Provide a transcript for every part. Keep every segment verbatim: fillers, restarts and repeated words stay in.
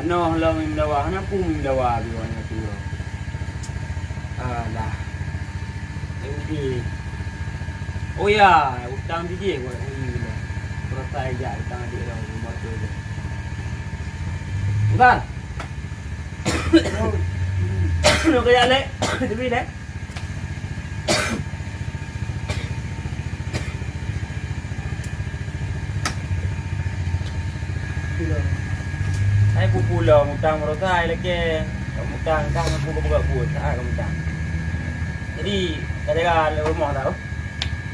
Noh lom meudawa, hana peue meudawa lom nyan tu. Alah. Jadi, oh ya, utang dijih buat ni bila. Peurasai jak utang adik lom, motor je. Bukan? Nak kaya lek, tapi lek. Hai pupula mutang meurota hai lakée. Mutang kah ngaku buka buet saat ka mutang. Jadi ka jaga lé rumoh tau.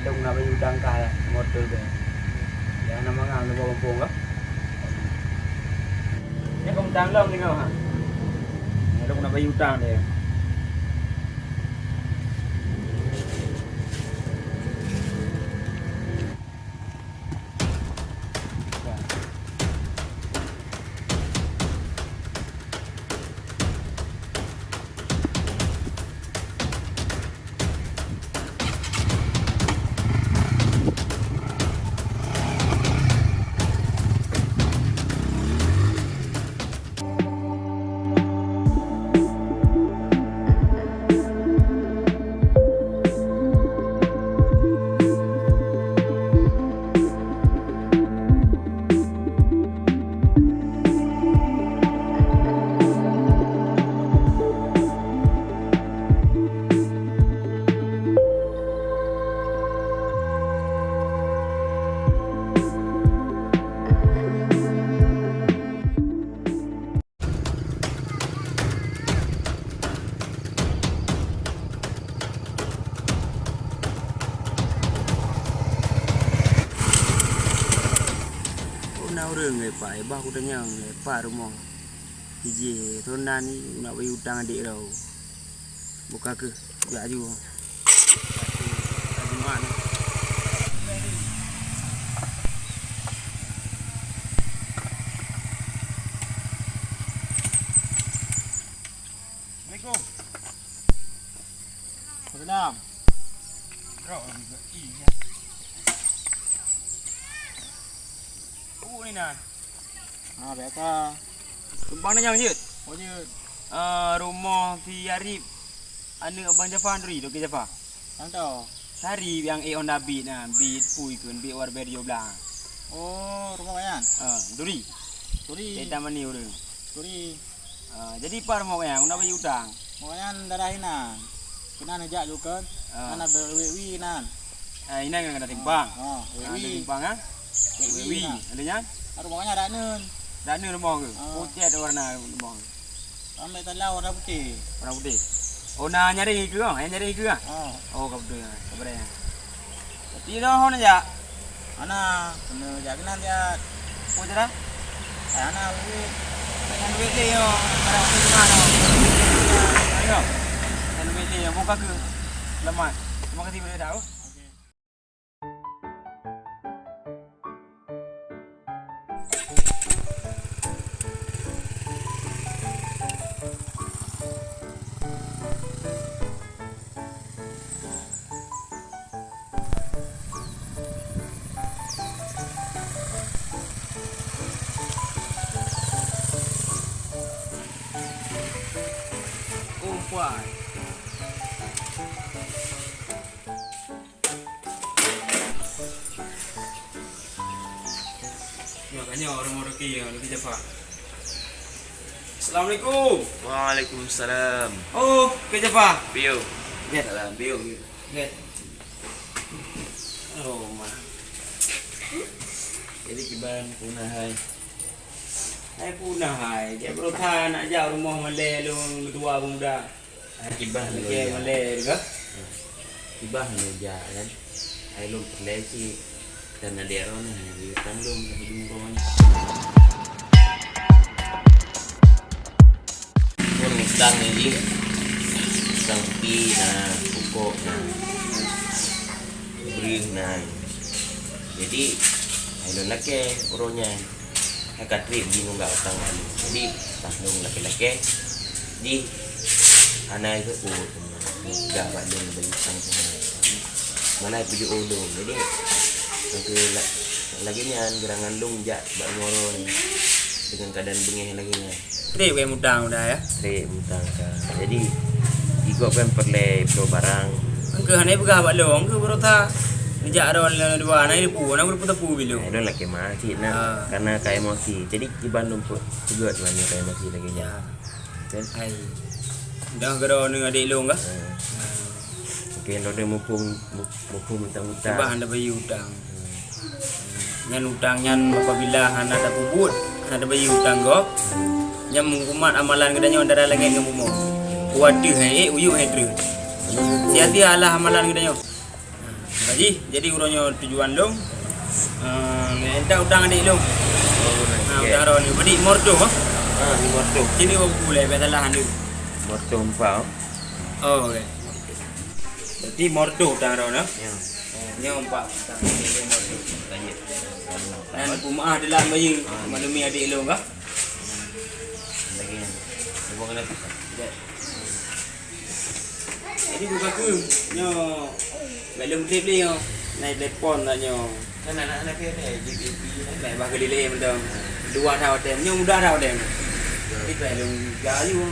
Dong na bayu utang kah motor be. Ya na mangang lé bawang pong kah. Nyan ka mutang lom deungoe ha. Dong na bayu utang dia. Oh, na ureuëng, eh, Pak, eh, bah kutanyong, eh, Pak, rumoh jih, rona ni nak bagi utang adik tau. Buka keuh, jak aju. Jumaat ni. Assalamualaikum. Salam. Bro, juga iya. Oh, ni nah. Ah, biasa. Tumpang ni nyang jeuet. Oh, jeuet. Ah, rumoh si Arif. Aneuk Abang Jafar turi, Dokto Jafar. Nyang tu. Tari nyang eh Honda Beat nah, Beat pui keun, Beat Warbird tujoh blah. Oh, rumoh nyan? Ah, turi. Turi. Di Taman ni ureueng. Turi. Ah, jadi pat rumoh nyan, guna bagi utang. Rumoh nyan daerah inan. Keunan jak ju keun. Ah. Hana be-, Wek Wi inan. Ah, inan kan ada timpang. Ah, Wek Wi. Ah, ada timpang ah. Wek Wi. Wek Wi. Ada nyan? Rumoh nyan dak neun. Dak neun rumoh ke? Ah. Pucet warna rumoh ke? Ambek tala warna putih. Warna putih. Oh, na nyaring ikeue, oh, nyang nyaring ikeue ah? Oh. Oh, ka beutôi. Ka beureh. Tapi dah hon jak. Ana, kena jak kena lihat. Oh, cara? Eh, ana duit. Dengan duit dia, yo. Barang tu mana? Ayo. Dengan duit dia, buka ke? Selamat. Terima kasih boleh dah. Umpan. Nyoe ka nyoe ureueng Rocky, ya, Rocky Jafar. Assalamualaikum. Waalaikumsalam. Oh, Rocky Jafar. Piu. Get. Salam, piu, piu. Get. Oh, ma. Jadi kiban punah hai. Hai punah hai. Dia berusaha nak jak rumah malai lu dua pemuda. Kiban lôn. Okey, jak. Malai juga. Kiban lôn jak kan. Hai lôn peureulèe cit. Dan adék droeneuh, hai, utang lôn, hai, lôn droeneuh. Lôn utang ni jih. Utang pi na, pokok na. Breueh na. Jadi, hai lôn lakèe uroe nyan. Hai ka trép jih ngon gak utang anu. Jadi, pas lôn lakèe-lakèe, jih hana geupeubuet teuma. Gak bak lôn bagi utang teuma. Mana peujeuet ulôn. Jadi, lagèe la-, lagèe nyan, geurangan lôn jak bak rumoh droeneuh. Dengan keadaan beungèh lagèe nyan. Trép kayém utang udah ya. Trép utang ka. Jadi, di gob kan peureulèe bloe barang. Engkeu hana peugah bak lôn, engkeu beurota. Neujak droe lôn dua, na irepu, na irepu-repu bilong. Nah, lôn lakèe meu'ah cit na. Ah. Karena ka emosi. Jadi, kiban lôn peugot mani ka emosi lagèe nyan. Ya. Kan? Hai. Dah keudroe ngon adék lôn kah? Hmm. Ah. Oke, lôn muphom, mu-, muphom utang-utang. Bah hana bayeue utang. Hmm. Nyan utang nyan apabila hana tapeubuet, hana tabayeue utang gob, nyan meukumat amalan geutanyoe antara langèt ngon bumoe. Watèe hai ék, uyuek hai treun. Sia-sia alah amalan geutanyoe. Jadi, jadi uroe nyoe tujuan lôn, eh, minta utang adék lôn. Oh, nah, ha, oke. Utang droeneuh. Jadi, morto, ha? Ha, ni morto. Sini buku lé, biar salah anda. Morto empat, oh. Oh, oke. Berarti morto utang droeneuh, ha? Ya. Oh, nyoe empat. Lanjut. Nan peumaah dalam bayeue, ha, maklumi adék lôn kah? Lagi nyan. Sambung lagi. Ya. Jadi, buka ke nyoe, bèk lôn trép lé nyoe. Nai telepon lah nyoe. Kan anak-anak dia ni, J P P ni. Bèk bah keulileng mantong. Dua thao tem. Nyoe mudah thao tem. Jadi, bèk lôn gayu.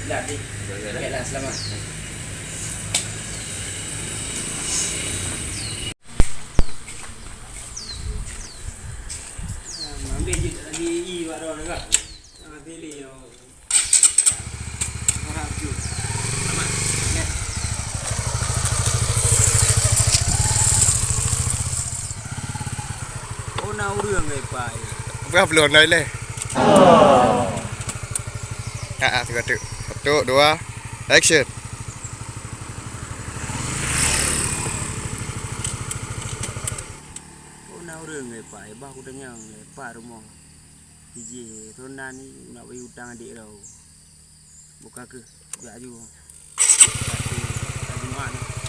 Dah, deh. Okeylah, selamat. Ambil je tak lagi i bak droe dekat. Jangan pilih, ya. Oh, na ureueng, eh, pai. Apa belum dah leh? Ah, ah, tiga tu. Satu, dua, action. Oh, na ureueng, eh, pai. Bah, aku tanyong, eh, pai rumoh. Iji, ronda ni nak bagi utang adék tau. Buka ke, jak aju. Hari Jumaat ni.